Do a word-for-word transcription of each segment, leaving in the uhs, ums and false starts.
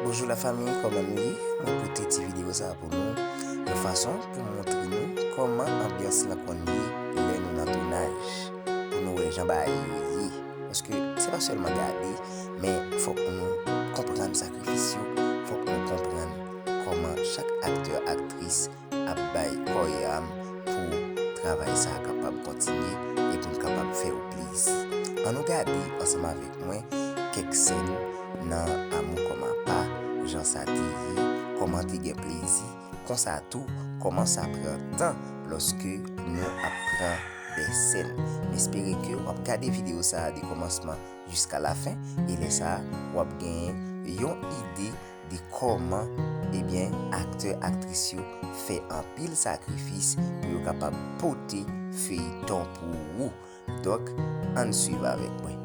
Bonjou lafanmi, kòman nou ye? Mwen pote ti videyo sa a pou nou, yon fason pou montre nou kòman anbyans lan konn ye lè nou nan tounaj, pou nou wè jan bagay yo ye. Paske se pa sèlman gade, men fòk nou konprann sakrifis yo, fòk nou konprann kòman chak aktè, aktris ap bay kò e am pou travay sa a kapab kontinye e pou n kapab fè yo plezi. Ann nou gade ansanm avèk mwen kèk sèn nan Amour comme appât, jan sa te ye, kòman te gen plezi, konsa tou, kòman sa pran tan lòske nou ap pran de sèn. M espere ke w ap gade videyo sa a de kòmansman jiska lafen, e lè sa a, w ap genyen yon ide de kòman, ebyen, aktè, aktris yo fè anpil sakrifis pou yo kapab pote feyton pou ou. Donk, ann swiv avèk mwen.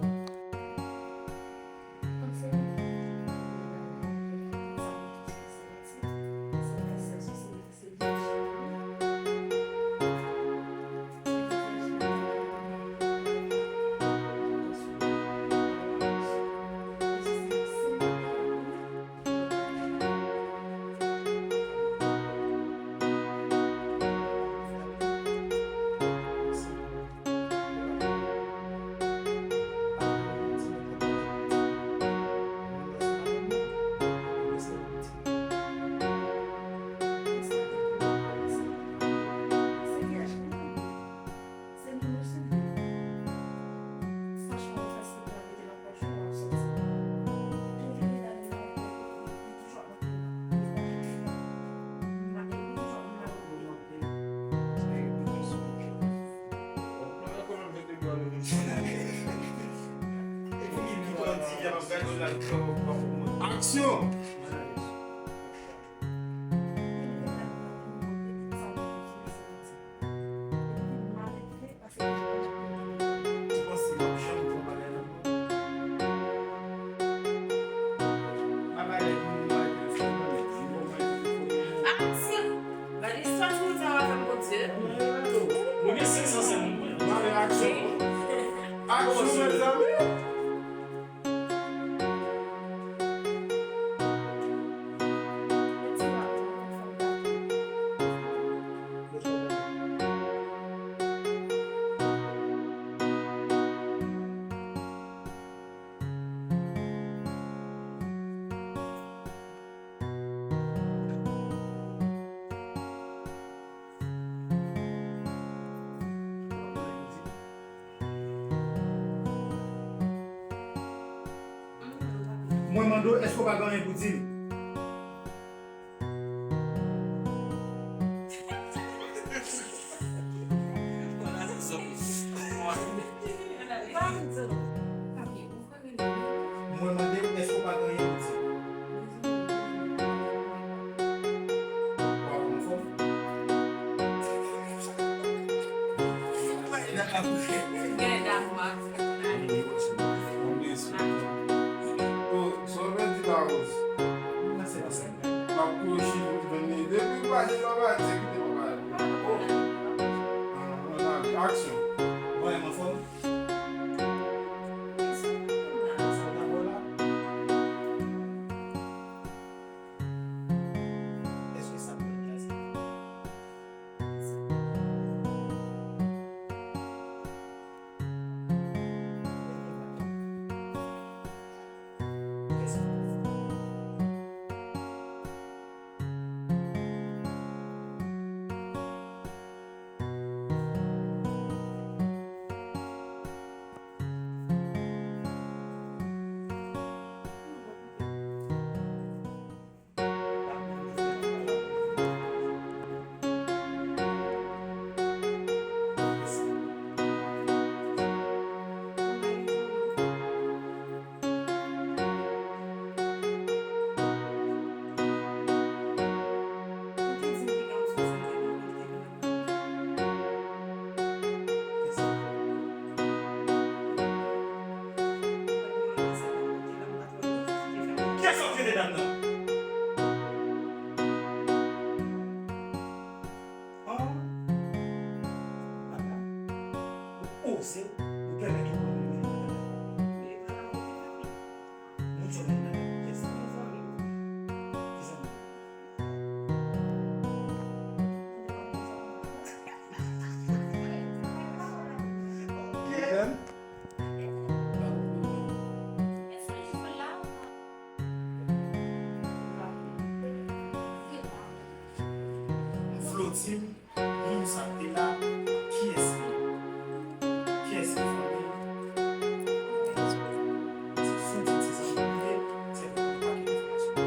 Aksyon! Aksyon! Gade istwa timoun sa yo avè m, Bondye. Nou gen senk san sèl moun. Aksyon! Aksyon, mezanmi! Mwen mande w, èske w pa gen anyen pou di m? Mwen mande w, èske w pa gen anyen pou di m? Ou ap anfòm? Gen dam, Max. Oh, sa w vle di la, Rose? L ap kouche pou l jwenn li. Depi w pa di l, pa di, se kite papa l. Oh. Ah, ann ale. Aksyon. Mwen anfòm. Kiyès w ap trete dam nan? An? Papa, ou oze, ou pèmèt ou pran moun nan nan. Moun sa w mete nan kèt kiyès? Menm? Flotim, moun sa k te la, kiyès li ye? Kiyès li fanmi? Se sou ti ti sa nou ye, se pou nou pa gen enfòmasyon.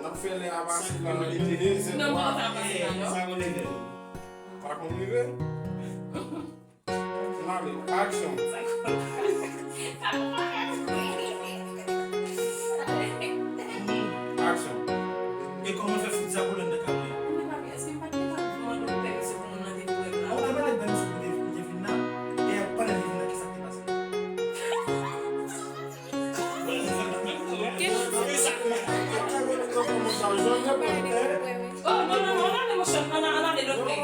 N ap fè lè a pase la, leve, se pa konn rive. N ale, aksyon. Aksyon. E kòman fè fout sa pou lè nan kay mwen? Mwen pa gen tan pou mande w pèmisyon pou moun nan te vin la. Ou pa mande m pèmisyon pou te vin, te vin la. E pandan te vin la, kisa k te pase? Oh, non, non, non, ann ale, monchè, ann ale, ann ale lòt bò. E,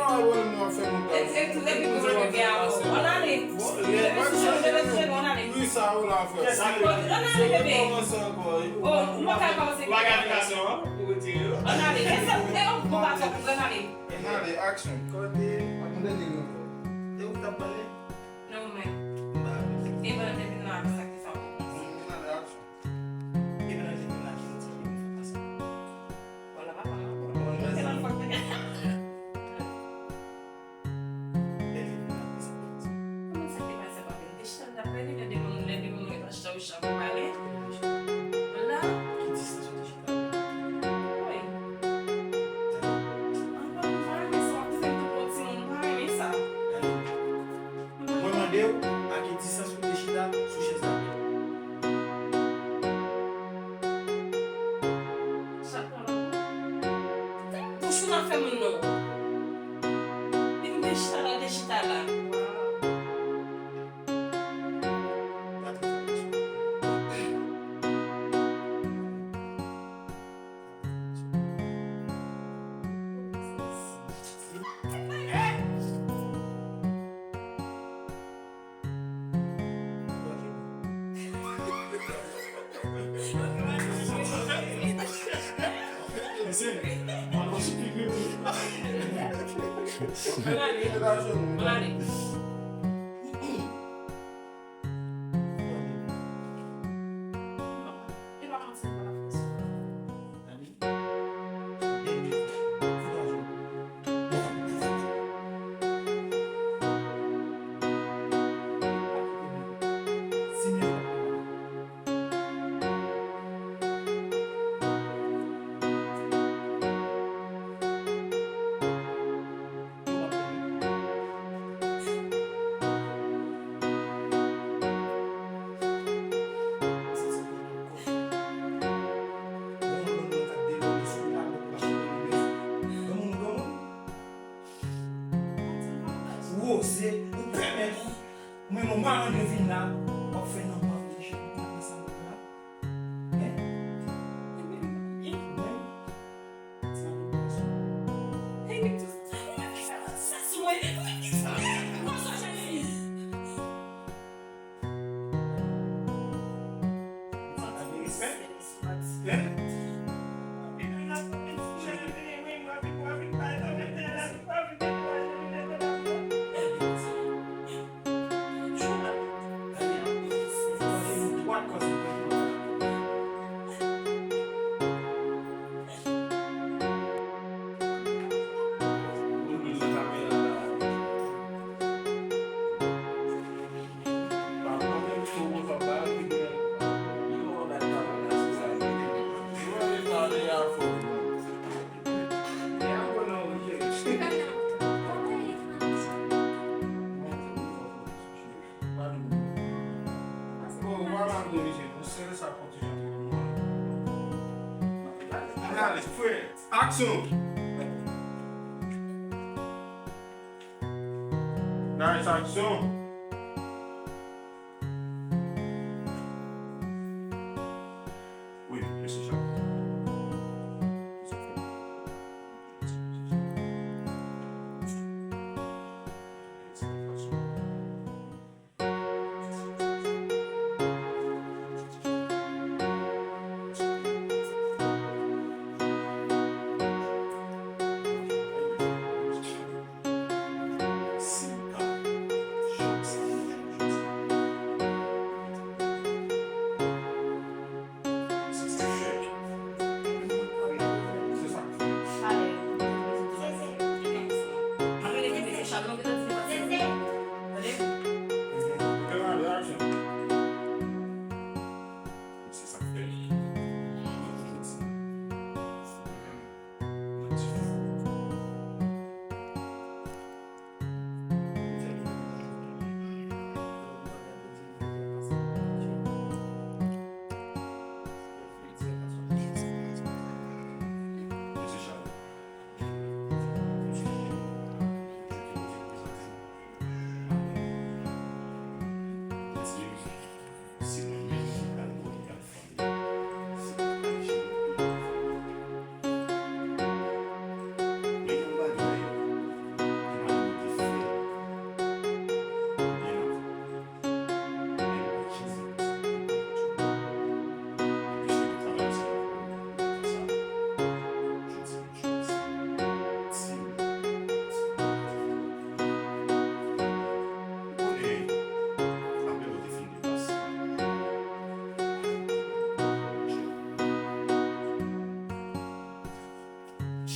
e, epi pou mwen gen avan. Ann ale. Epi sou chanje de tren, ann ale. Ann ale, bebe. Oh, nou pa ka kòmanse. Ann ale. E sa, e, oh, bon, pa twòp, ann ale. Ann ale, aksyon. Kote? Pa tande nèg ankò. E ou t ap pale? Non, mwen. E pandan te vin la, sa ki sa. Ann ale, aksyon. E pandan te vin la, ki nou ti vin fè sa. Wala, papa, non. Bon, mèsi. Kòman sa te pase, papa? Te chita, n ap pale, lè de moun, lè de moun ret ansanm, chan pou pale. La. Ki distans ou te chita? Wi. Ankò, m pa renmen sa, w ap di m tou pran timoun, m pa renmen sa. Mwen mande w, a ki distans ou te chita sou chèz la? Bouch ou nan fè moun non. Li m te chita la, te chita la. Ou oze, ou pèmèt ou, men moman Andre vin la, w ap fè nan mwen reflechi pou mwen sa mwen la. Hein? Hein? Ale, fre, aksyon! Guys, aksyon! Wi, mesye Chak.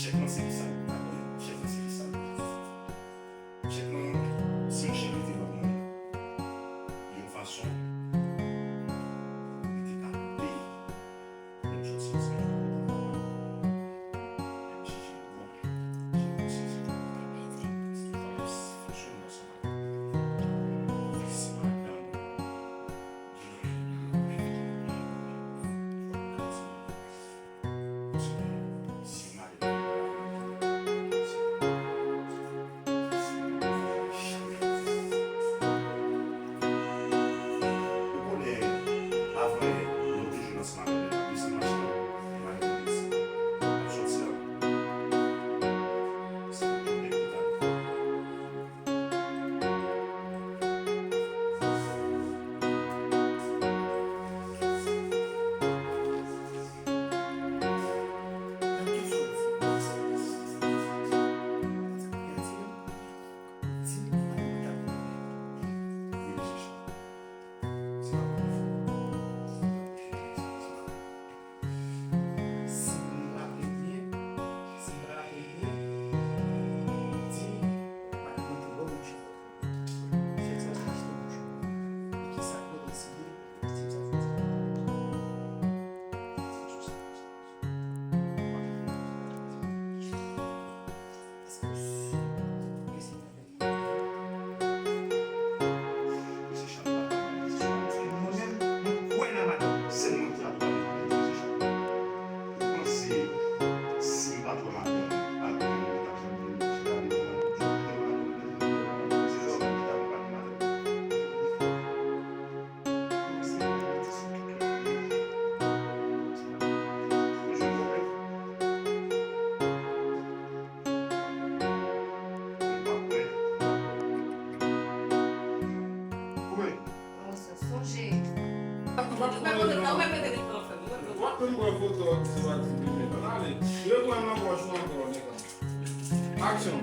Chèk lan se li sa li ta gen, chèk lan se li sa li ye. Chèk lan se yon chèk li te ban mwen yon fason li te ka peye lè m soti ansanm avèk li pou travay. Lè m chèche bon, chèk lan se li sa li ta gen. Fòk se yon nòs. Si m raple byen, si m raple byen, di, pa t montre bò monchè. Chèk sa te achte monchè. E kisa k rele si li, se sa k fè sa. Èske w si ke se Aksyon!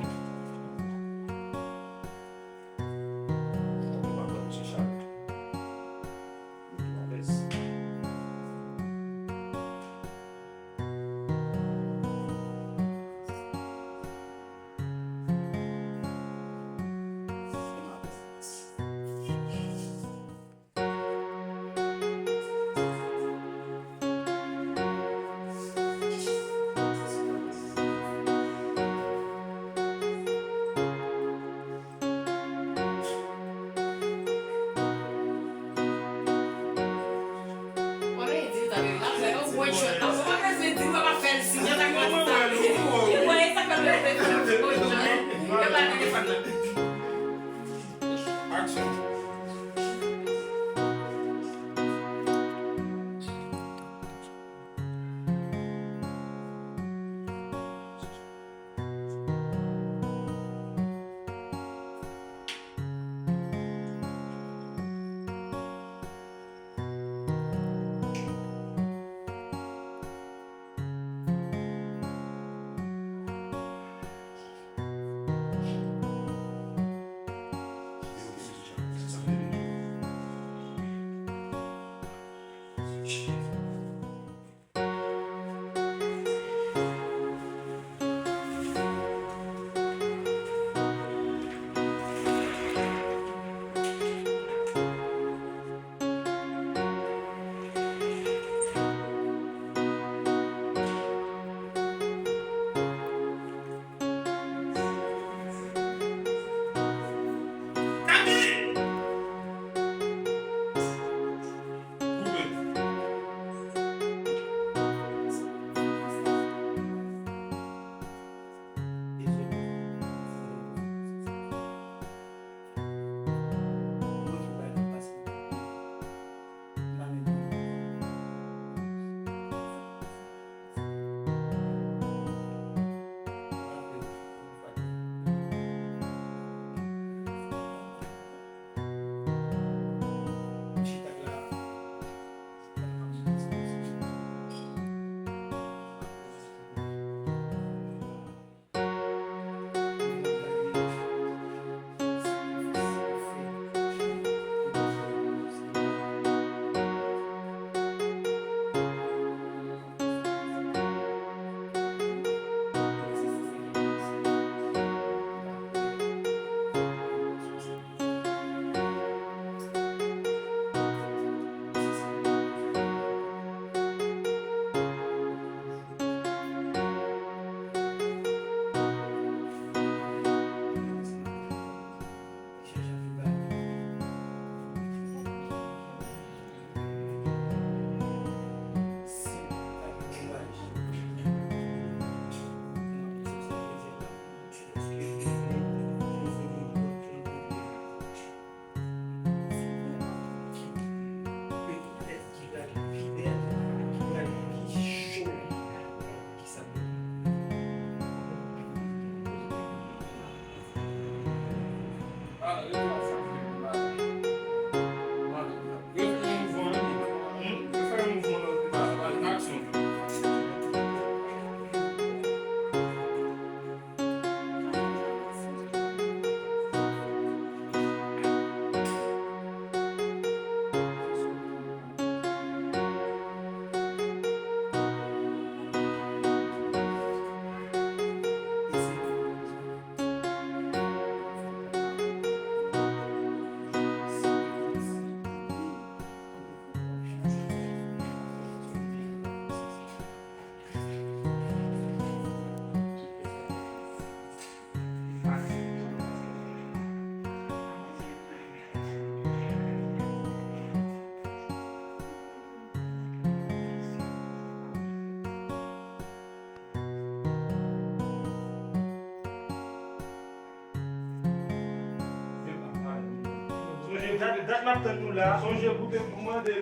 Sonje dat, dat n ap tann nou la. Sonje koute pou mande.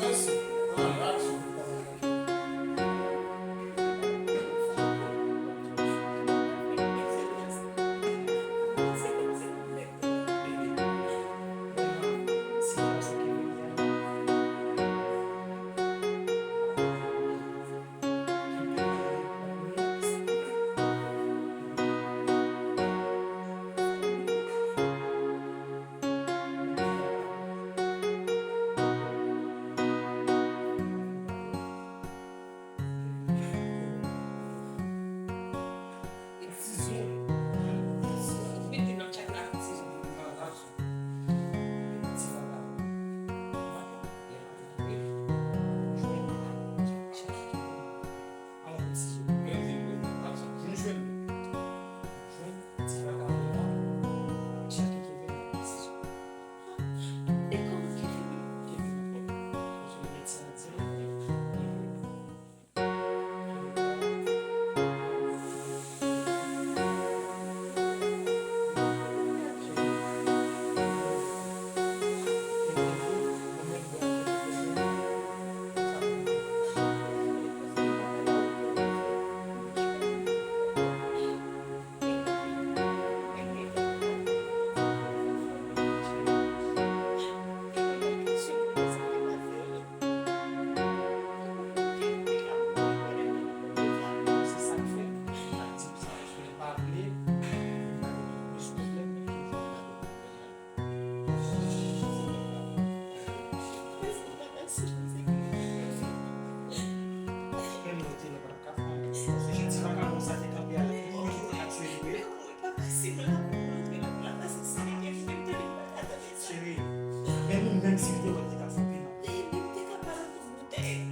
Mèsi.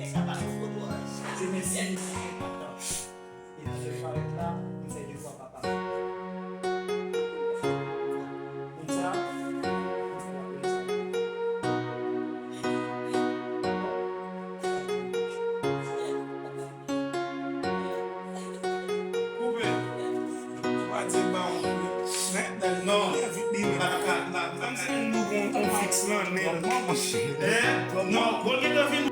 Dieu merci. Evanjèl parèt la, m fè devwa papa. Konn sa, m fè lapriyè sa. Koupe. Ou pa di m pa yon koupe. Men, non. Kòmsi nou gon yon fiks nan nen l. Non, bon, li te vin.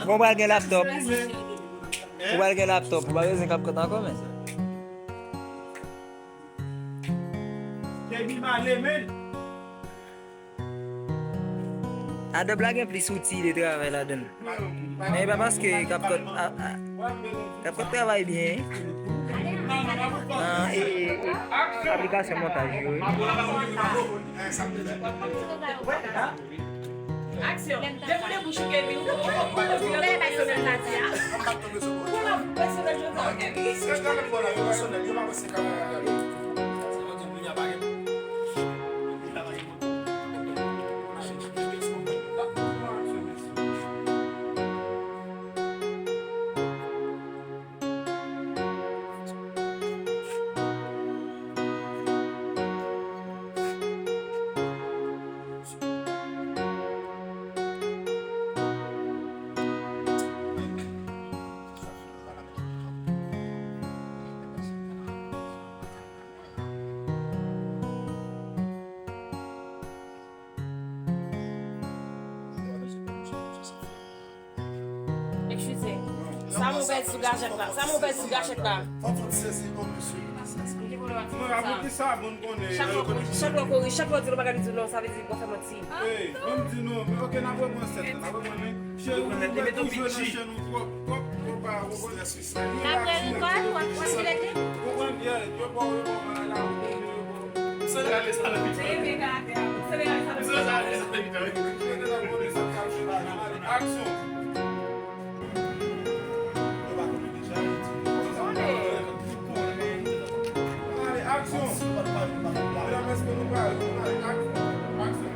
Bon, ou pral gen laptòp. Ou pral gen laptòp. Ou pa bezwen CapCut ankò, men. Baby male, men. Adobe la gen plis outi de travay ladan l. Men e pa paske CapCut, a, a, CapCut travay byen nan e, e aplikasyon montaj yo wi. Aksyon. Depi w debouche ke vin ou ou ou ou pèsonèl la di a. Ou la pèsonèl jodi a. Eskize. Sa m ou pèdi sou gachèt la. Sa m ou pèdi sou gachèt la. Fò tout sezi, o mesye. Mwen, a poukisa bon konnen. Chak lè w kouri, chak lè w kouri, chak lè w di nou bagay li di non, sa vle di w fè manti. Ey, ban m di nou, men ok, n ap reprann sèt la, n ap reprann li. Cheri, ou mèt toujou nan chèn ou twòp, twòp, twòp ba, ou konn. N ap reprann, w ap, w ap vin rete. Ou konn, yeah, yo ba w, yo ba w bagay la, ou konn, yo ba w. Aksyon. Aksyon. Medam, èske nou pare? Aksyon. Aksyon.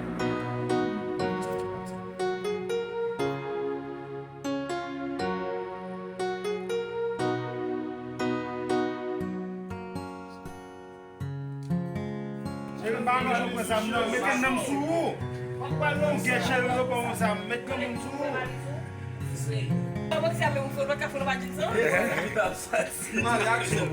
Cheri, m pa nan jòt pran zam nan, mete nan m sou ou. Ou gen cheri yo ba w zam, met nan men m sou ou. Mare aksyon.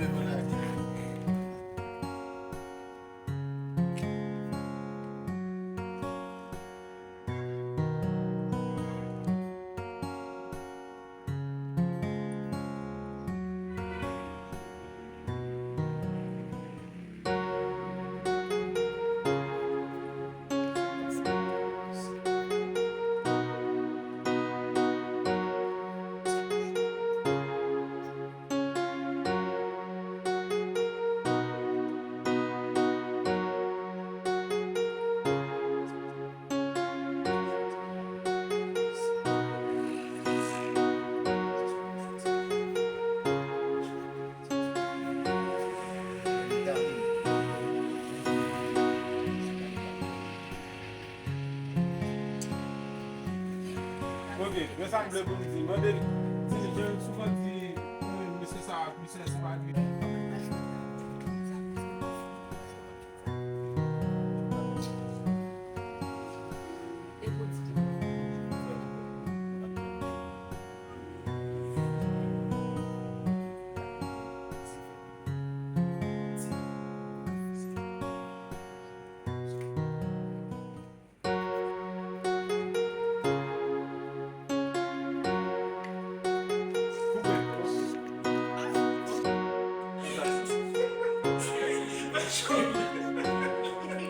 Ok, men sa m vle pou m di, mande l, ti jan l souvan di, hmm, mesye sa, misye se pa li.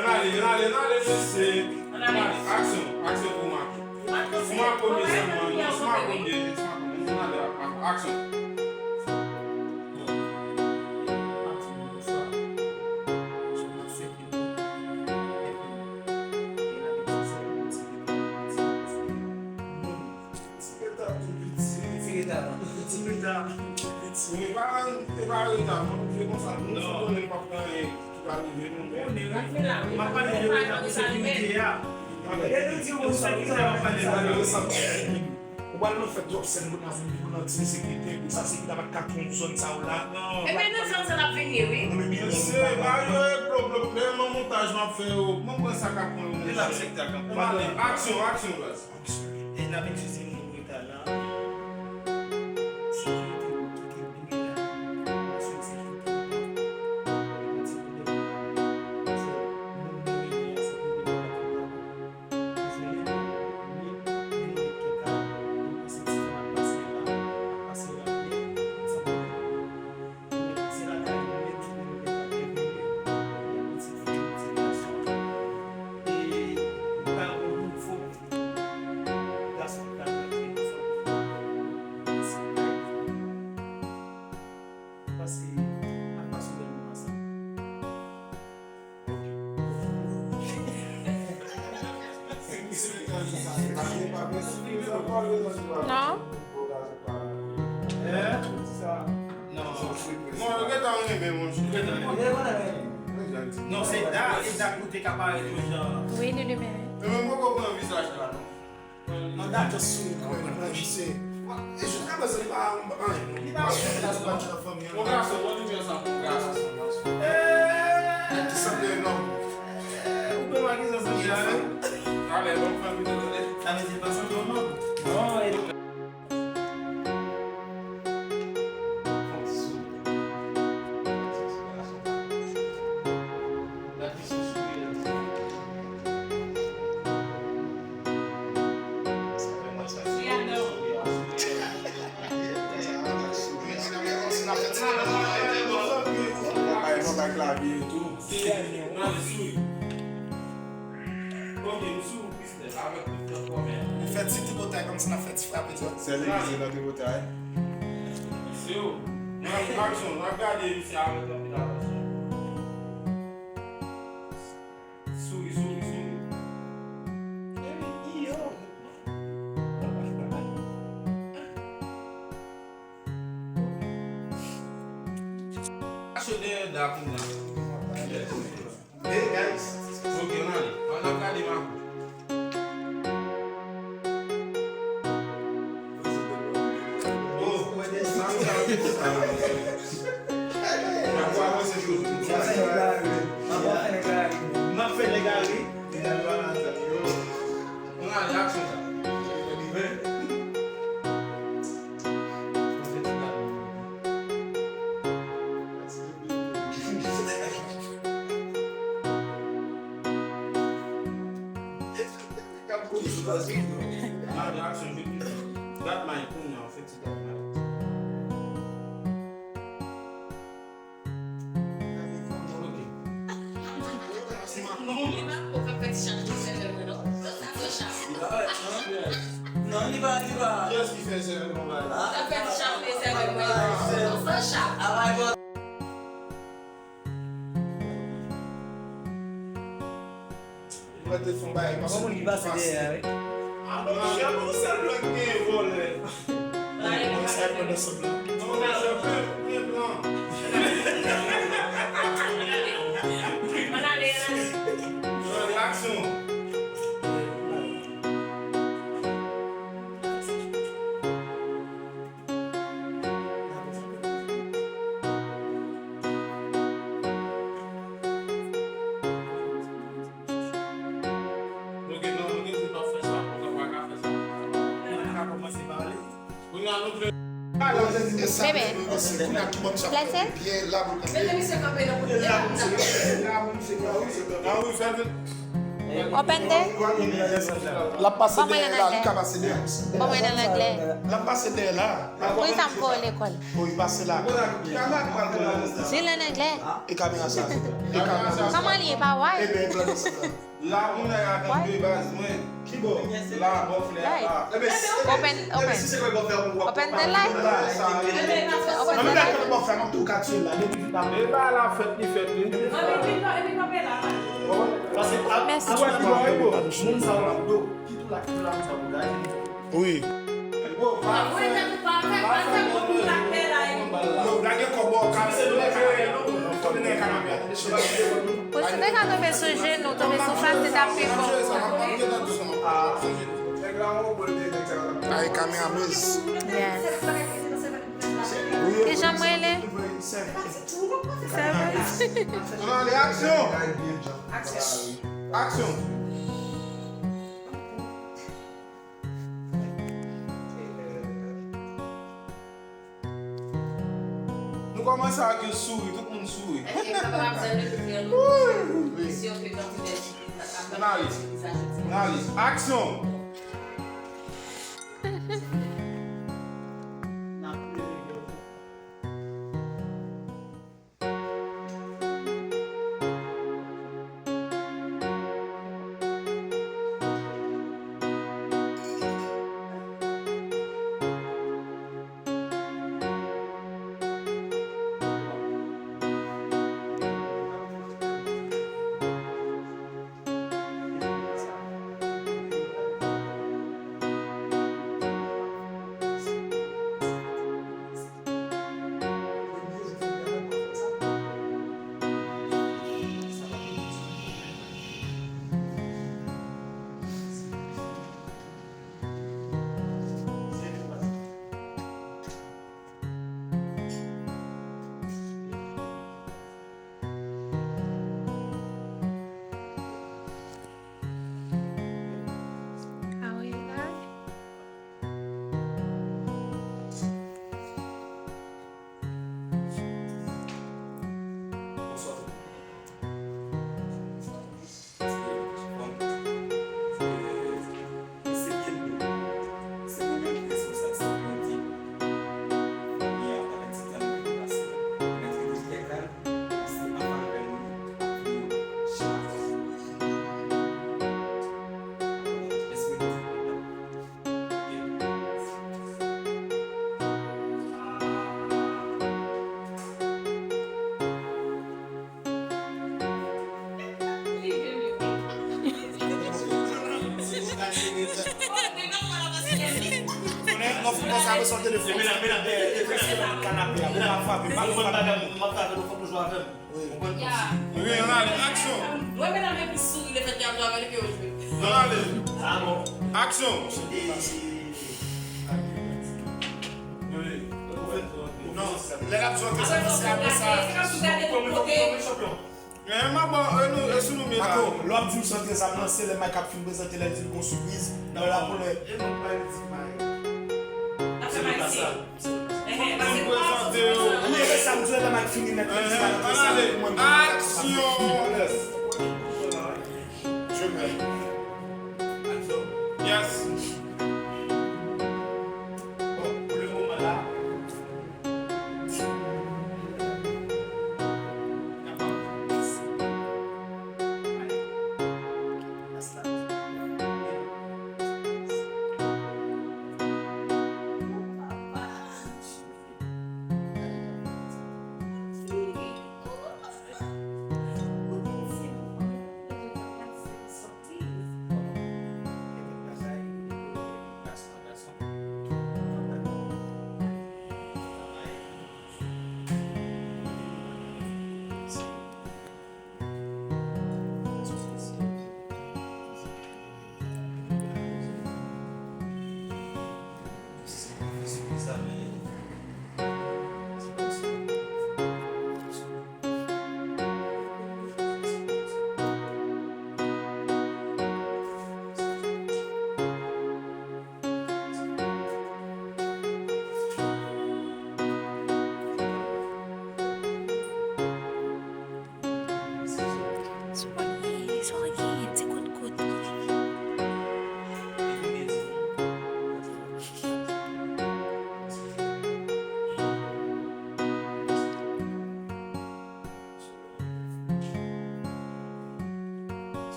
Ann ale, ann ale, ann ale, mesye. Ann ale, aksyon, aksyon pou Marco. Pou Marco, mesye, non, sou Marco, mesye, sou Marco, mesye, ann ale, aksyon. Ti reta tou piti. Ti reta. Ti reta. Ti piti. Mwen pa, se pa reta, mwen oblije konsa. Nou sou konnen m p ap fè anyen ki pa rive nou, men. M ap pale de reta pou sekirite a. E nou di w pou sekirite a, m ap pale de reta. Ou pral nan fèt twòp sèn pou nan, pou nan ti sekirite, pou sa sekirite a pa t ka tronp zòn sa yo la. Ebyen, nan zòn sa n ap vini, wi. Non, men byen, mesye, ba yo e blo, blo, blo, nan montaj m ap fè yo. Mwen pran sa k ap pran yo, monchè. Aksyon, aksyon, baz. E n ap eskize nou pou reta la. Sekirite pou tout moun la. Paske sekirite pou tout moun. Moun nan rete a, se pou rete a. Jwenn moun yo, men nou met kèk a, nou panse ti fanm ap pase la, ap pase la byen, san pwoblèm. Se lakay nou menm ki pou nou gen pa byen vini, yon pitit fi, yon pitit gason. E nou pral gen yon nouvo gason ki pral rantre nan fanmi an. Se kay. Pase, n ap pase bèl moman ansanm. Non. Non. Non, yo gentan renmen, monchè. Non, se da, e da kote ka parèt yon jan. Wi, li li menm. E mwen poko pran vizaj la, non. Manda just sou mwen, mwen, mwen, se. E jiska prezan, li pa anyen, non. Li pa anyen, la, se pa nan fanmi an. Yon gason, bon, li fè sa pou yon gason. Eee! Ki sanble nòm. Eee, ou pè pa ki sa sanble a, wi. Talè, bon, fanmi, tande. Sa vle di, li pa sanble yon nòm. Non, e Nou fè ti tripotay kòmsi n ap fè ti frape zòt. Sèl legliz yo nan tripotay. Mesye, nan aksyon, n ap gade misye avèk anpil atansyon. Souri, souri, souri. Epi, iyo. Kache dèyè da kounye a. Hey, guys. Ok, ann ale. Ann ap gade makou. Oh, sa, sa, sa. Makou avanse toujou. N ap fè nèg ale. Ann ale, aksyon sa. Gad may kounye a, w fè ti gad may. Non, li pa ko fè ti chanje sèvèl mwen, non. Sa fè chanje. Non, li pa, li pa. Kiyès ki fè sèvèl mwen la? Sa fè ti chanje sèvèl mwen, non. Sa fè chanje. Mwen te fè yon bagay, paske moun ki pase dèyè a, wi. Ah, monchè, bon, sèl lè k gen vòlè. Mwen sa pran nan sòt la. Non, monchè, pran, pran plan. Ann ale, ann ale. Ann ale, aksyon. Nou gen nan, nou gen di n ap fè sa, nou pa ka fè sa. Nou ka kòmanse pale. Kounye a nou vle. Bebe, lese. Open the. L ap pase dèyè la, li ka pase dèyè. Ban mwen nan anglè. L ap pase dèyè la. Poukisa m voye lekòl? Wi, pase la. Di l an anglè. E kamera sa. E kamera sa. Kòman li ye, pa wè? Ebyen, e kamera sa. La moun nan ap vin de baz mwen. Kibò? La, bò flè a la. Open, open. Open the light. Open the light. Mwen menm la, kòman bò flè a, mwen tou ka tire la, depi li pa. E ba la fèt, li fèt, li. Paske ap, ap wè pi bon, e bon. Moun sa yo ap do. Ki tou la, ki tou la, moun sa yo ap do. Wi. Bon, pa fè, pa fè moun la pè la, e. Ou si w te ka tonbe sou jenou, tonbe sou fas, li t ap pi bon. Ay, kamera mez. Yes. Ki jan m rele? Sèvis. Ann ale, aksyon! Aksyon! Nou kòmanse ak yon souri, tout moun souri. Ann ale, ann ale, aksyon! Wi, ann ale, aksyon! Ann ale, aksyon! Non, lè l ap jwe, se apre sa. Eh, m ap ban, eh, nou, eh, sou nou, men la. Ako, lè w ap di m chante sa, m panse lè Mike ap fin prezante, lè l di l gon sipriz, lè l ap lè. E non, pa l di Mike. N ap fè Mike si. Fin prezante yo. Wi, e sa m di w, lè Mike fini nèt, lè l di Mike, ann ale. Aksyon! Yes.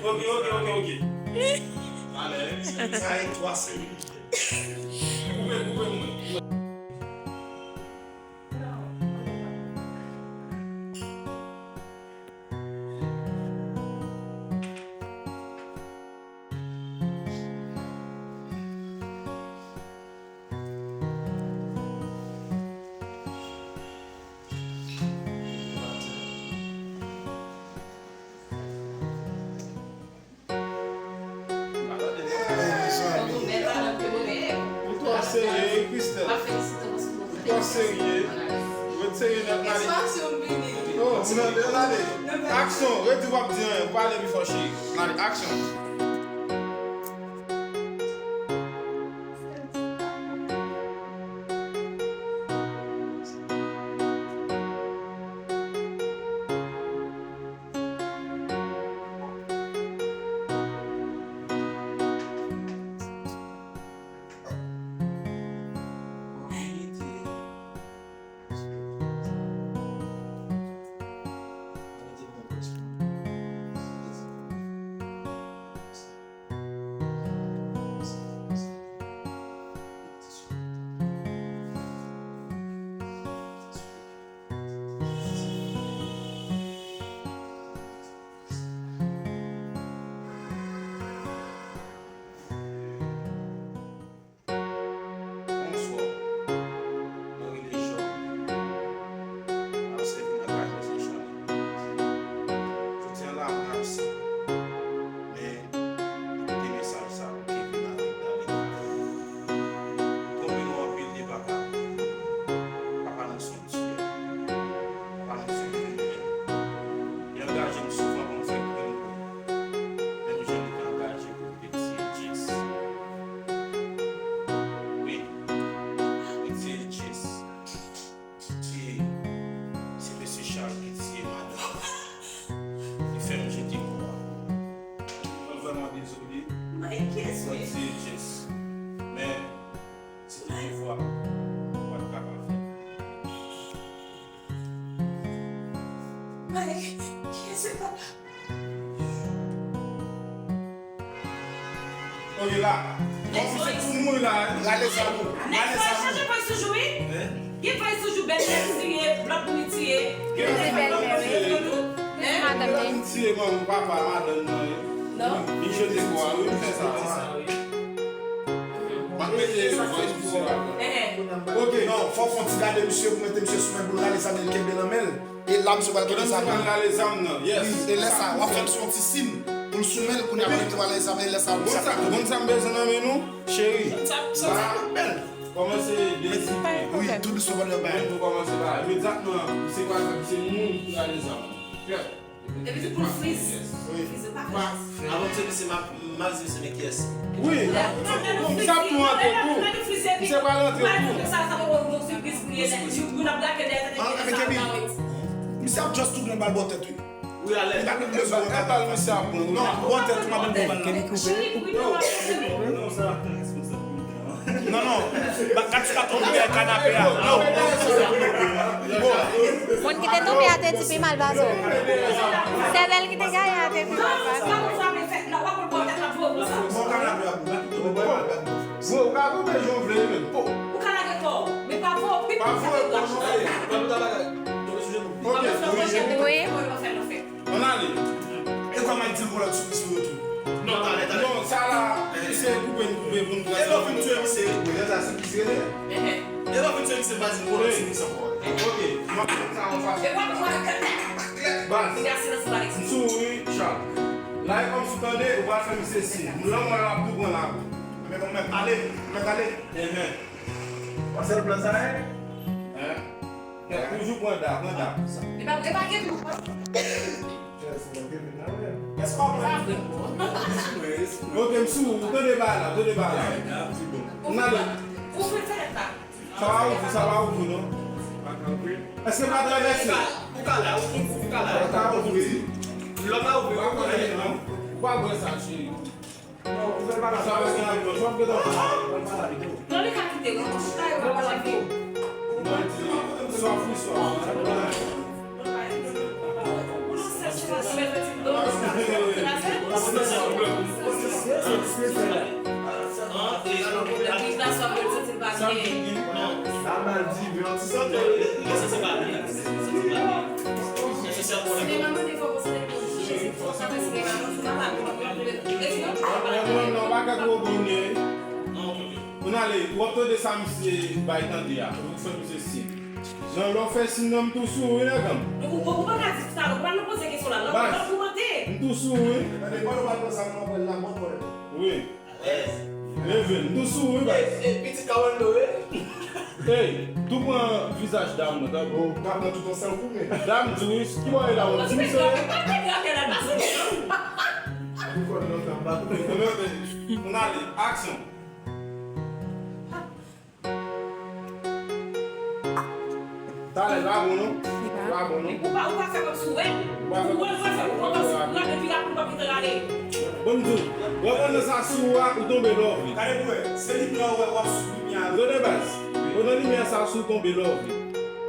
Ok, ok, ok, ok. Alè, sa e twa seri. Koupe, koupe mwen. Ou twò serye, wi, Christelle. Ou twò serye. Ret serye nèt, Malik. Oh, ou nan de, gade. Aksyon, ret di w ap di anyen. Ou pale pi fò, cheri. Malik, aksyon. Bonswa. Mwen rele Jòb. Mwen ap sèvi nan kay Mèt Richard. Jodi a la, mwen absan. Men, koute mesaj sa pou Kevin avèk Darlene. Twonpe nou anpil de papa. Papa nou se yon tiyè. Papa nou se yon kriminèl. Li angaje m souvan pou m fè krim pou li. Menm jan li te angaje pou l te tiye Jess. Wi, li tiye Jess. Li tiye, se mesye Charles ki tiye madanm li. Li fè m jete kò a. Mwen vrèman dezole. Mwen tiye Jess. Men, se te devwa m, m pa t kapab fè. Mwen, kiyès se papa? Ok, la. Bon, misye tou mouri la, wi. Rale zam ou. Nèg sa yo chanje voice toujou, wi. Gen voice toujou, bèlmè tiye, lòt moun tiye. Gen bèlmè, wi. Madanm li. Tiye manman, papa, madanm nan, wi. Non. Li jete kò a, wi, m fè sa. M ap mete voice misye la. Ok, non, fò w fè yon ti gade misye, pou mete misye sou men, pou l rale zam li kenbe nan men l. E la, misye pral kenbe zam nan. Rale zam nan, yes. Wi, e lè sa, w ap fè misye yon ti siy pou l sou men l, kounye a, pou l rale zam, e lè sa, w ap... Ou konn sa m bezwen nan men nou, cheri? Sa, sa, sa bèl. Kòmanse dezipe. Wi, tou dousman, pa de bay. Nou kòmanse ba. Imedyatman, misye pral fè, misye moun pou rale zam nan. Epi tou pou l friz. Wi. Friz pa fè chans. Avan m se misye, m ap, m ap di misye men kiyès. Wi. Bon, m sa pran tou. Misye pral rantre tou. Sa, sa pa yon bon sipriz pou li. Yon, yon ap gate dèyè tèt li. Misye ap just tounen bal bò tèt, wi. Wi, alè. Li pa menm bezwen wè bal misye ap pran. Non, bò tèt ou pa menm bal la. Koupe, koupe. Non, sa, responsab. Non, non. Ba, gad sa tonbe dèyè kanape a. Non. Moun ki te tonbe a te di pi mal pase w. Sèvèl ki te gaye a te pi mal pase w. Bro, ou ka tonbe jan w vle, men. Ou ka lage kò w, men pa voye w pip. Pa voye kò w. Ok, wi. Wi. Ann ale. E kòman di l pou lòt sou, sou yo tou? Non, talè, talè. Non, sa la, se koupe n koupe pou n pran. E lè w fin tiye misye. Wi, lè sa, se ki se lè. E lè w fin tiye misye, pa di l pou lòt sou misye ankò. Ok, m ap fè sa yon fason. E w ap pran kèk. Baz. M sou wi, Charles. La e kòmsi w tande, ou pral fè misye si. Moun lan mwen ap tou pran la. Men bon, mèt ale, mèt ale. Amen. Ou se plan sa ye? Hein? Toujou pran da, pran da. Li pa, li pa gen tou, non? Èske w pran? Ok, m sou, ou tande ba la, tande ba la. Ou nan, ou fè fè la. Sa pa ouvri, sa pa ouvri, non? Èske pa travèse? Ou ka la, ou, ou ka la. Sa pa ouvri. Lòt la ouvri, ou pa konnen, non? Ou pa wè sa, cheri. Non, li ka kite, non, chita yo pa pale avè w. Swa fou, swa. Ou nan sèl sou mwen, sou mwen, sou mwen. Sa mal di, men an ti sante. Sinema mande fò konsantre pou Jezi, fò sa fè sinema, non, se pa pa. Mwen, mwen, non, pa ka gwo bonye. Moun ale, w ap tande sa misye bay tande a, ou fè misye siy. Jan lè w fè siy nan, m tou sou wi, nèg an. Ou, ou, ou pa ka di sa, ou pa nan poze kesyon la, lè w, lè w kòmante. M tou sou wi. Gade, pandan w al nan sa, m ap wè l la, mwen, mwen. Wi. Leve, m tou sou wi, baz. E, e, pitit Kawando, wi. Ey, tou pran vizaj dam nan, tanpri. Ou ka pran tout yon sèl kou, men. Dam di wi, ki bò e la, ou di misye? Ou konn lontan, m pa konn. Moun ale, aksyon. Talè, l pa bon, non? Li pa bon, non? Ou pa, ou pa fè kòmsi w wè. Ou pa fè kòmsi w wè, ou pa fè kòmsi w wè, depi la, ou pa kite rale. Bon, m di w, w ap pran nan sa sou a, ou tonbe love. Gade pou wè, se limyè w wè, w ap sou limyè a. Tande baz, pran nan limyè sa sou, tonbe love.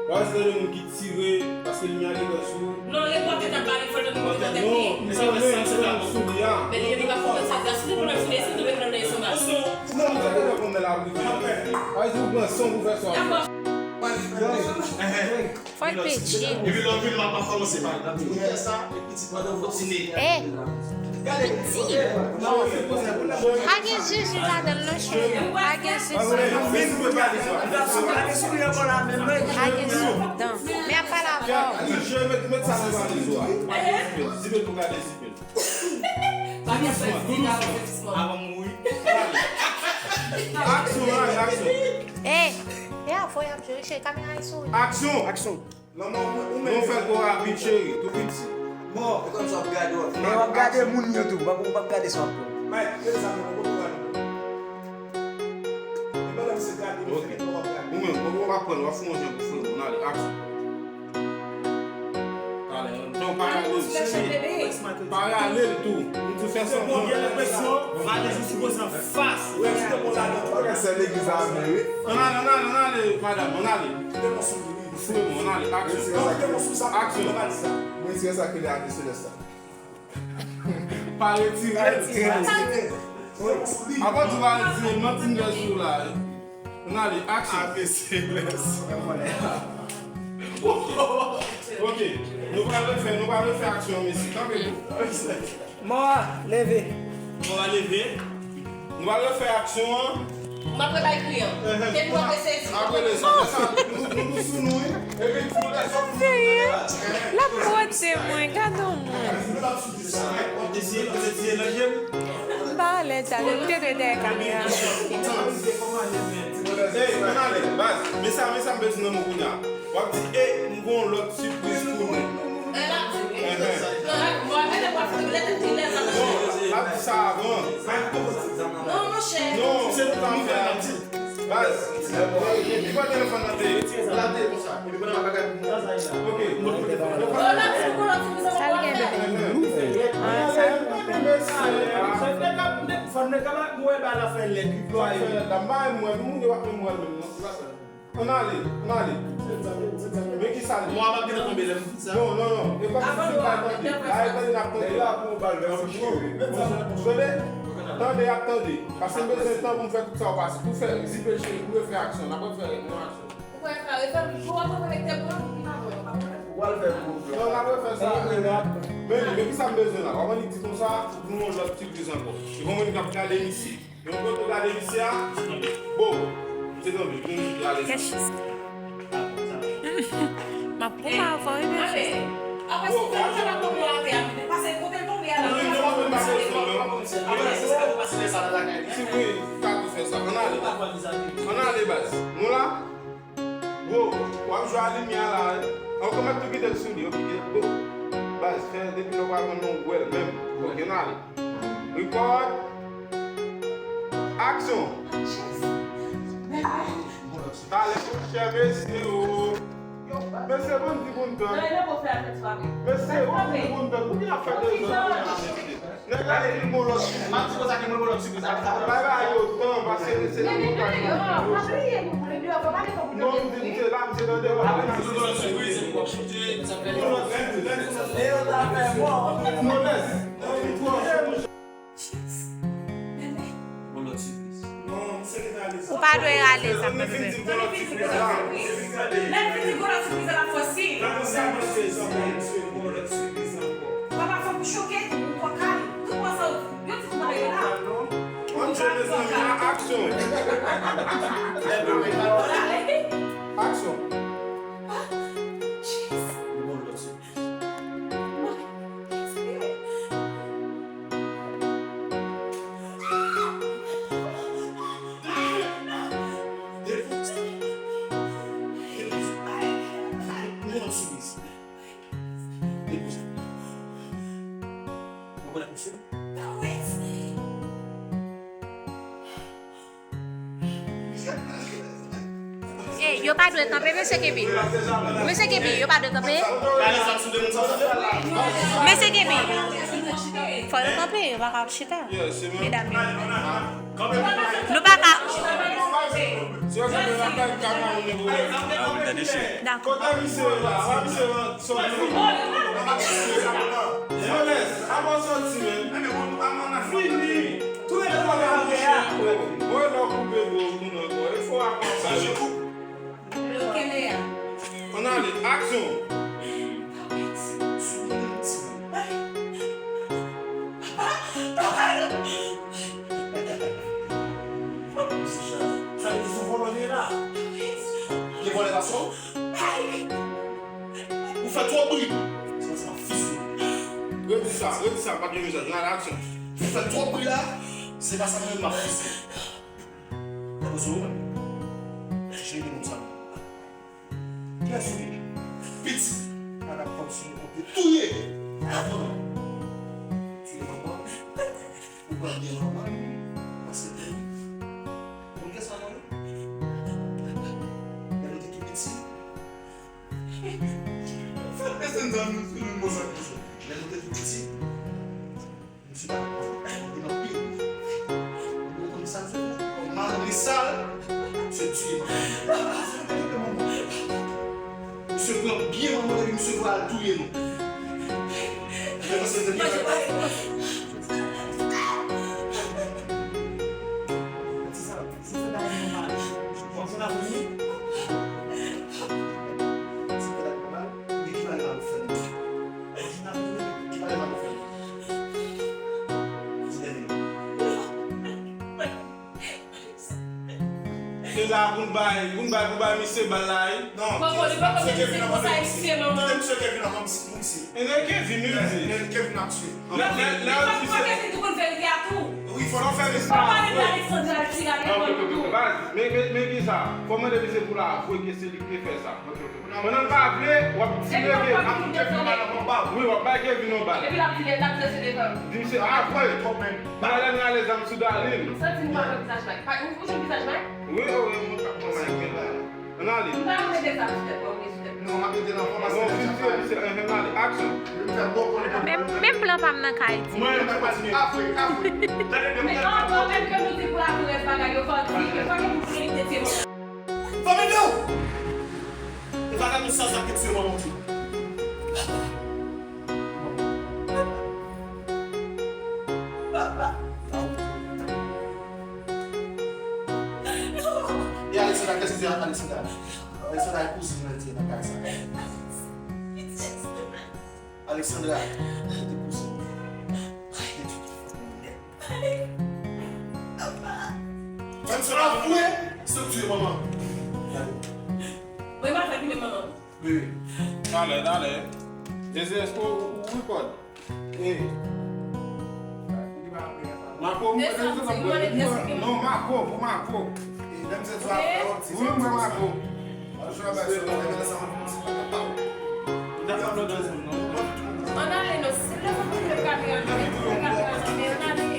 W ap se de moun ki tire, paske limyè a gentan sou. Non, repòtè t ap ba li fòl nan repòtè. Non, m konnen, m konnen sou li a. Men li pa fòl sa, si te konnen sou li, si te konnen sou li. Non, m te gentan konnen l ap rive. Paske ou pran san pou fè sa. Fò l pete. Epi lè w vin la, pa kòmanse pa l. Ap di, ou fè sa, epi ti pandan w kontinye. Eh. Gade. Pa gen jiji ladan l non, cheri. Pa gen jiji. Pa gen jiji ladan. Men ap pale avè w. Zipèl, zipèl, tou gade zipèl. Tou dousman, tou dousman. Avan m mouri. Aksyon, aksyon. Eh, e a fò y ap jwe, cheri, kamera a souri. Aksyon. Aksyon. Lanmò, ou, ou menm. Nou fè l twò rapid, cheri, tou piti. Bon, e kòmsi w ap gade, w ap fè. Men w ap gade moun yo tou, w ap, w ap gade sa w ap pran. Mike, men sa nou, nou poko gade. E pandan misye gade, nou fè l twò w ap gade. Ou menm, ou, ou ap pran, w ap fè yon jan pou frè m, nou ale, aksyon. Talè, non, paralèl, cheri. Paralèl tou. M di fè sa. Bon, gen enpresyon, Vale jis poze anfas. Ou ekite bon ladan. Pa gen sèl legliz a vre, wi. Ann ale, ann ale, ann ale, madanm, ann ale. Kite mwen sou li. Fou, ann ale, aksyon. Aksyon. Mwen ti sa ki le ate selès la. Pa retire. Pa retire. Avan di pa retire, manti m fè sou la. Ann ale, aksyon. Ate selès. Ok. Nou pral refè, nou pral refè aksyon an, mesye. Kanpe pou. Mò a, leve. Mò a leve. Nou pral refè aksyon an. M ap rebay kliyan. Depi w ap resezi. Apre lè sa, lè sa, nou, nou, nou sou nou, wi. Epi nou lè sa. L ap pote mwen, gade yon moun. Ou te siye, ou te siye nan je m. M pa alèz avè l, m te dwe dèyè kamera. Ey, ann ale, baz. Men sa, men sa m bezwen nan men w kounye a. W ap di, e, m gon lòt sipriz pou nou. L ap di, wi. Non, l ap di sa avan. Non, monchè. Non, se nou k ap fè a. Baz, epi pran telefòn nan te. La te konsa. Epi pran bagay pou mwen. Ok. Sa l gen de? Ah, sa l gen. Fò nèg la mwen ba la fè lèd. Ann ale, ann ale. Men ki sa l ye? Mwen ap gentan tonbe lè m di sa. Non, non, non. E kòmsi si l pa tande. A, e tande n ap tande la. Tande? Tande, y ap tande. Paske m bezwen tan pou m fè tout sa w pase. Pou fè zipe cheri, pou refè aksyon. N ap refè yon aksyon. Ou kwè ka refè l? Ou ap rekonekte pou nou? Ou pa wè, ou pa wè. Ou al fè gwo plan. Non, n ap refè sa. Men, men ki sa m bezwen la? W ap annik di konsa, nou yon lòt sipriz ankò. E bon, mwen k ap gade misye. Yon kote w gade misye a? Bon, m te kanpe, m te ale. Kèch. M ap pou m avè w, wi, mesye. Apre, si w fè sa, pa tonbe atè a, pase kote l tonbe a la. Si wi, ka tou fè sa. Ann ale. Ann ale, baz. Nou la? Bro, w ap jwe a limyè a la, wi. An, ou ka mèt tou kite l sou li, ok, bro. Baz, fè depi lè w pa konn non w wè l menm. Ok, ann ale. Record. Aksyon. Talè, monchè, mesye, o. Mesye, bon di bon tan. Mesye, bon di bon tan. Pou ki n ap fè de zòn konsa, mesye? Nèg la di l gon lòt sipriz. M ap di konsa ke m gon lòt sipriz. Bay bagay yo tan, paske se nan kontak yo. Non, m di, m se la, m se nan dewa. M gon lòt sipriz, m ap chante, m ap fè lòt. E yo ta fè mò. Flores. Pa dwe rale sa, pa dwe. Lè l fin di gon lòt sipriz la, l ap fè w siy. Papa, fòk ou choke, ou twò kalm. Tout mò sa, yo di kou bagay yo la. Aksyon. Aksyon. Ey, yo pa dwe kanpe, mesye Kevin. Mesye Kevin, yo pa dwe kanpe. Mesye Kevin, fò yo kanpe, yo pa ka ap chita. Medam yo. Nou pa ka. Dakò. Ann ale, aksyon! Sa vle di se vòlè li ye la. Gen vòlè pa sou ou? Ou fè twòp bri. Sa se fis ou. Redi sa, redi sa, pa gen mizaj. Ann ale, aksyon! Ou fè twòp bri la, se pa sa mwen menm m ap fis ou. Poze w menm. Cheri de moun sa. Kiyès ou ye? Piti. Madam kòmsi nou konte touye. Avan. Touye manman. Ou pral gen manman. Ou pase tèt. Konn kiyès manman ou ye? Lè nou te tou piti. Sa te se zanmi sou nou konsa. Lè nou te tou piti. Misye pa t konn anpil. Ou konn sa l fè? Malgre sa, misye tiye manman. Misye pran byen manman epi misye voye al touye nou. Epi misye te byen fè. Ti sa, si se bagay nòmal, w ap vin avè m wi. Si se bagay nòmal, men ki bagay mal ou fè m? Ki bagay mal ou fè m? Di tande. Se la pou n bay, pou n bay, pou bay misye bal la, wi. Non, Kòkòt, li pa konn se Kevin ap pale. Kite misye Kevin ap pale pou misye. E nan Kevin, wi, li di. Kevin ap tiye. Lè, lè, lè, li di se Kevin ki konn verite a tou. Wi, fò nou fè misye. Pa pale de Alexandra, li tire a lekòl tou. Baz, men, men, men ki sa? Fò mande misye pou l avwe ke se li ki te fè sa. Pandan l pa vle, w ap tire Kevin. Wi, w ap bay Kevin yon bal. Epi l ap di, l ap di se devan. Di misye, a, vre. Bagay la, nou ale zam sou Darline. Santi m pa wè vizaj Mike. Pa, ou, ou jwenn vizaj Mike? Wi, wi, mwen pa pran Mike. Ann ale. M pa mete zam sou tèt mwen, wi, sou tèt mwen. Non, m ap mete nan fòm. Bon, fin tire misye, ann ale. Aksyon. Men, men plan pa m nan kay di. Mwen, mwen kontinye. Afrik, Afrik. Men anvan menm ke nou di pou lavi rès bagay yo, fò di ke fò gen moun ki te tiye manman. Fò mete w! E pa gade sa sa ki tiye manman w tou. E Alexandra, kiyès ki te Alexandra? Alexandra e kouzin mwen te nan kay sa. Alexandra, ki te kouzin mwen. Menm se pa vre, se ou ki tiye manman. Mwen pa fè ki menm manman. Wi, wi. Talè, talè. Jezi, èske ou, ou record? Wi. Mako, mwen, mwen, mwen, non, Mako, pou Mako. Wi, mwen, Mako. Ann ale non, si lè sa konn fè kamera, fè kamera, ann ale.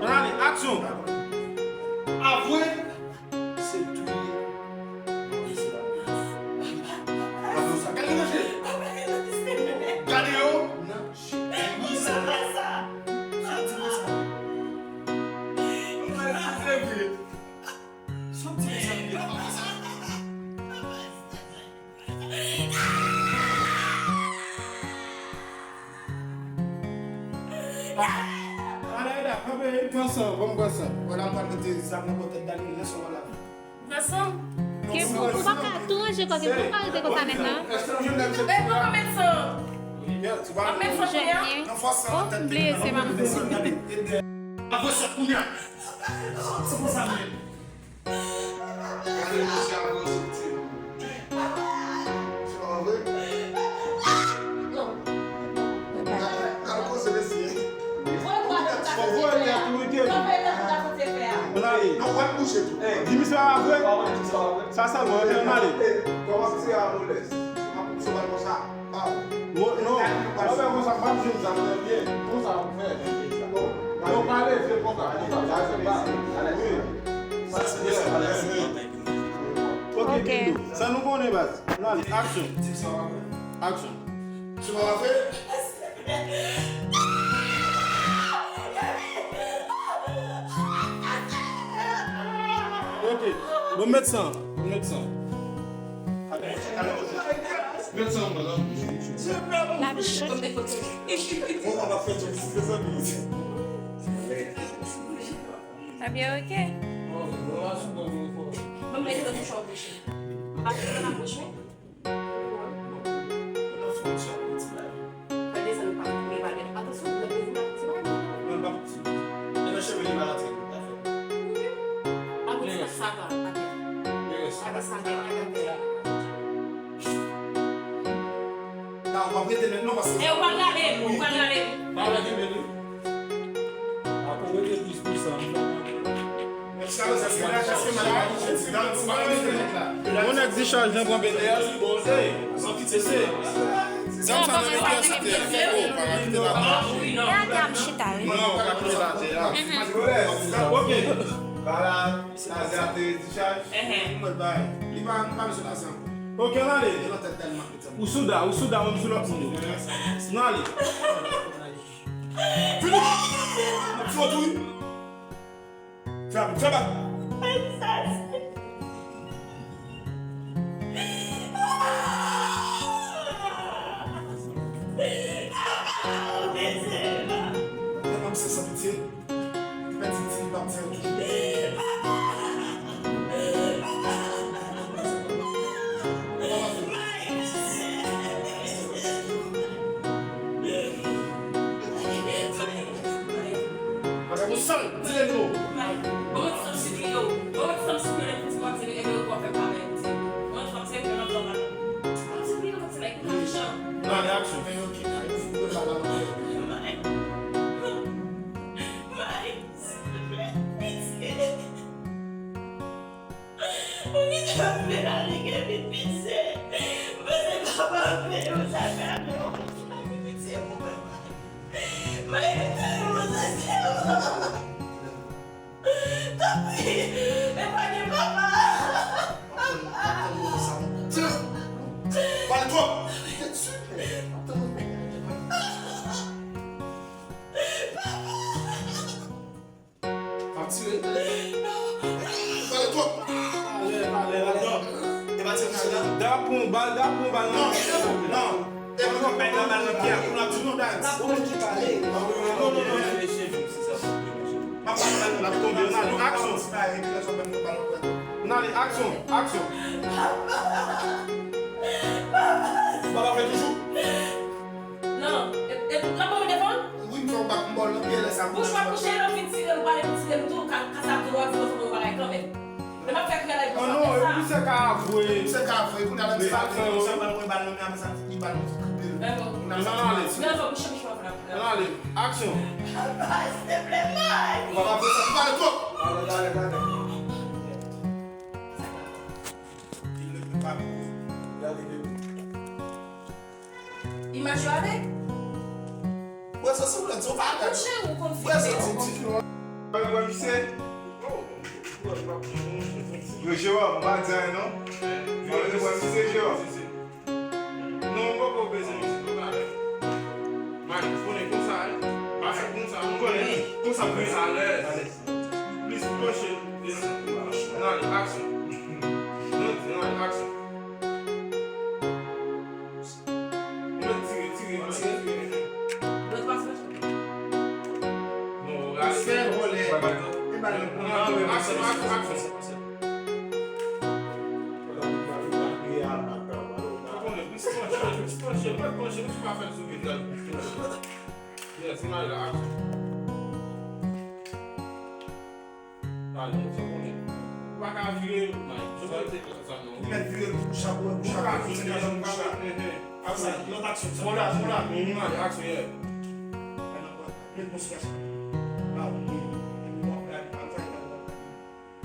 Ann ale, aksyon! Avwe, se touye. Gade yo sa, gade yo nan je. Gade yo nan je. Wi, sa. Sa di mwen sa. Sa di mwen sa. Pran san, ban m pran san. Vwala, m pral mete zam nan bò tèt Dani, lè sa w al la. Pran san? Ke ou, ou pa ka tou ranje kò ke pou pa rete konsa nèt la. Èske nou jwenn nèg se... E poko mèt san. Mwen mèt san kounye a. Oh, m bliye se pa m. Avwe sa kounye a. Se konsa menm. Gade mesye a, avwe soti. Se pa vre? Gade, gade koze mesye. Fò voye li a tou, wi, Kevin. Non, w ap bouje tou. Di misye pa vre. Sa sèlman, antre n ale. Kòmanse a molès. Se pa pou sou bal konsa. Mo-, non, w ap fè konsa, m ap jwenn zam nan byen. Konsa w ap fè. Yo pa leve konsa, konsa, sa se pa. Wi. Sa se byen. Ok, ok. Sa nou konnen, baz. Nou ale, aksyon. Aksyon. Se pa vre? Ok. Bon, mèt san. Mèt san. Mèt san, mwen, non. L ap cho. Bon, w ap fè tout, mezanmi. L ap byen, ok. Mwen mete nan bouch ou bouche. M pa fè nan bouch, wi. Mwen fè yon ti bagay. Fè desann pa kouri pa gen. Atansyon, mwen bezwen pa ti bagay. Mwen pa ti. Demen cheve li pa rantre, sa fè. Wi. Akout sa, sa ka, atè. Atè, sa ka, atè. Nan, w ap rete nèt non, paske... E, ou pral rale m, ou pral rale m. Pa rete nèt, wi. Apre w rete plis pou sa. Yon nèg dichaj nan pran bende a, se bon, se, se, se. Zam sa nan men ki a site a. Oh, pa ka kite l atè. E atè a m chita, wi. Non, pa kite l atè a. Ok. Bala, sa se atè dichaj. Mwen bay. Li pa, li pa bezwen lajan. Ok, ann ale. Li nan tèt tèlman. Ou sou Da, ou sou Da, mwen m sou lòt moun yo. Ann ale. Vini! Fò tou wi. Fè bak, fè bak. Tèlman misye san pitye. Pèdi ti li p ap di anyen. Bagay pou san, tire nou. Bon, mwen ti sanm sik li yo. Bon, mwen ti sanm sik yo, lè piti mwen ti li, e yo kwa fè pa mèm ti. Mwen ti sanm sik yo, nan zòn la. Mwen ti li, mwen ti like machan. Nan reaksyon. Fè yo ki kay, fou de la la. Mike, silvouplè, pitye. Ou gentan vle ale gen vit pitye. Mwen se papa m vle ou sa ka fè ou. Mike, pitye pou mwen, Mike. Mike, pitye pou mwen, sa se ou. Tanpri, epanye papa. Pale twòp. Pap tire. Pale twòp. Pale, pale, pale. E pa tire nan la. Da pran bal, da pran bal nan. Non, non. E mwen k ap bay nan bal nan pye a, pou n ap di non, dat. Non, non, non. M ap pale bal nan, l ap tonbe. N ale, aksyon. N ale, aksyon, aksyon. Papa fè toujou. Non, e, e, l ap ban mwen defann? Wi, m fè w bak, m ba w nan pye lè sa. Bouch w ap bouche, lè w fin tire m, pale pou tire m tou, ka, ka sa tou, w ap di mwen fè yon bagay kanmenm. Lè m ap fè kriyè la, e pou sa, non, e pou sa. Misye ka avwe. Misye ka avwe, kounye a la, misye ap fè konsa, ban mwen bal nan men, apre sa, li bal mwen ti kripe. Ann ale. Ann ale. Aksyon. Papa, silvouplè, Mike. Papa, fè sa, pale twòp. Pale, pale, pale. Li leve pa pou gade bebe. Imaj yo avèk? Wè, sa se w lè di w pa gade. Mouche, ou konn filme. Wè, sa ti ti. Wè, wè, misye. Yo, Jewòm, m pa di anyen, non. Wè, wè, misye, Jewòm. Non, m poko bezwen misye, nou talè. Mari, ou konnen konsa, wi. Pa fè konsa, nou konnen. Konsa plis alèz. Plis pwoche. Ann ale, aksyon. Non, ann ale, aksyon. Mwen tire, tire, tire, tire. Non, rale. Fè vòlè Bay bal nan. Bay bal nan. Aksyon, aksyon, aksyon. Ou konnen, plis panche, plis panche, plis panche, ou pa fè l sou vizaj. Yes, nou ale la, aksyon. Ale, sa konnen. Ou pa ka vire, man. Ou pa te fè sa, non. Ou mèt vire l pou chapo, pou chapo, pou chapo, pou chapo. Apre sa, lòt aksyon, sa. Bon la, bon la, nou ale, aksyon, yeah. Met mwen sou kach. La, ou vire. Epi w ap gade, al fè gade.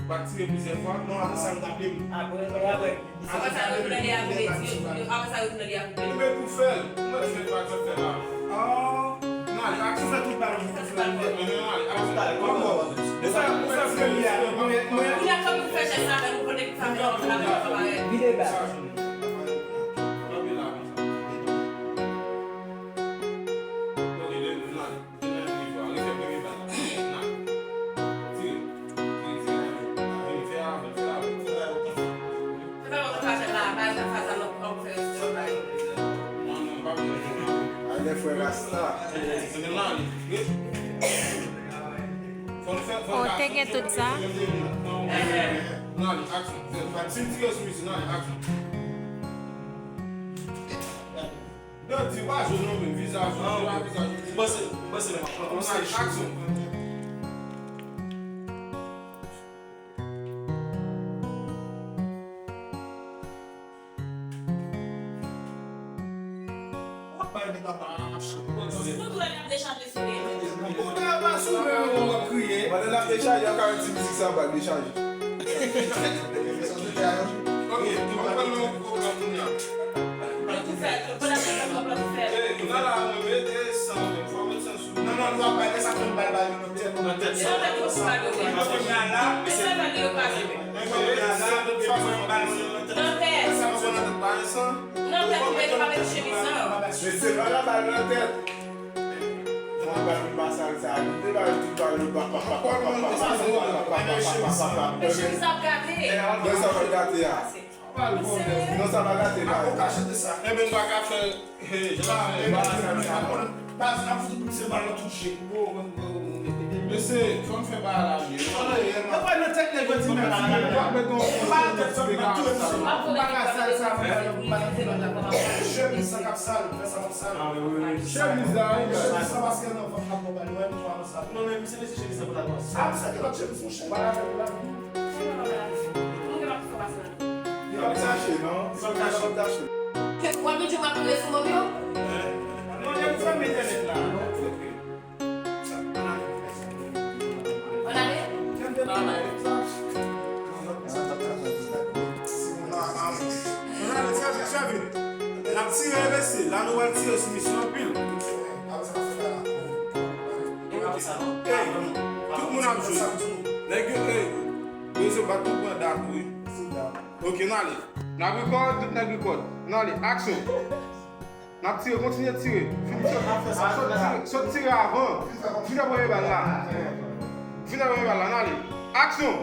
Ou pa tire plizyè fwa? Non, apre sa, yo tape m. Apre, apre. Apre sa, yo tounen li a koupe, yo, yo, apre sa, yo tounen li a koupe. Ou mèt tou fè l. Ou mèt fè l, pa egzanp, fè la. Ah. N ale, aksyon. Ou fè tout bagay, ou fè tout bagay. Kòman? Ou fè, ou fè premye a, mwen, mwen. Ou la fè pou fè jès avè nou, konnen ki sa fè, la, la, la, la. Vide bal. Kanpe la, konsa. Ok, n ale. Ale, frè Rasta. Oh, te gen tout sa? Dandi, pa jwe non, men vizaj ou, se pa vizaj ou. Ou panse, ou panse lè m ap pran konsèy. Aksyon. W ap bay nèg la pa ap chaje. Ou dwe ap dechaje sou li. Ou dwe ap asime w ap kriye. Pandan l ap dechaje, yo ka yon ti mizik sa pral dechaje. Ok, nou pral nan pwogram kounye a. Yo tou fè, yo pral fè, yo pral fè. Ey, kounye a la, mwen mete san, fò mete san sou. Non, non, nou ap bay, lè sa fè nou bal, bal yo nan tèt. Nan tèt sa. Nan tèt yo pral yo. Mwen kounye a la. Men sa fè yo pa jwe. Mwen kounye a la, mwen bal yo nan tèt. Nan tèt. Sa nou pran nan tèt, pa san. Nan tèt, ou mete pa mete chemiz lan. Men se pa la bal nan tèt. Mwen bal nou pa sal sa. Nou te bal tout bal nou pa, pa, pa. Men chemiz ap gate. Lè sa va gate a. Non, sa pa gate, pa. Ou ka chante sa. Enben, n pa ka fè, hey, jan la fè. Baz, n ap fout ou se bal nan tout je. Mesye, fò n fè bagay la byen. Mwen pa nan tèt nèg yo di mèsi. Ou pa nan tèt sa, m ap touye misye. M pa ka sal sa, m pa nan, m pa nan tèt la. Chemiz sa k ap sal, fè sa w ap sal. Chemiz la, wi. Chemiz sa, paske nan vant la, pou bal, wè, nou pa nan sa. Non, men misye mete chemiz sa pou la. Ah, sa ki lòt chemiz, monchè. Bagay la. Li p ap tache, non. Li p ap tache. W ap di w ap pile sou moun yo? Non, lè ou fèmen entènèt la. Ann ale? Ann ale, trè vit, trè vit. N ap tire, mesye. La, nou pral tire sou misye anpil. Ey, tout moun ap jwe. Nèg yo, ey, yo se bat tout pran dat, wi. Ok, n ale. N ap rekòd, tout nèg rekòd. N ale, aksyon. N ap tire, kontinye tire. Vin sot, sot tire, sot tire avan. Vin nan premye bal la. Vin nan premye bal la, n ale. Aksyon.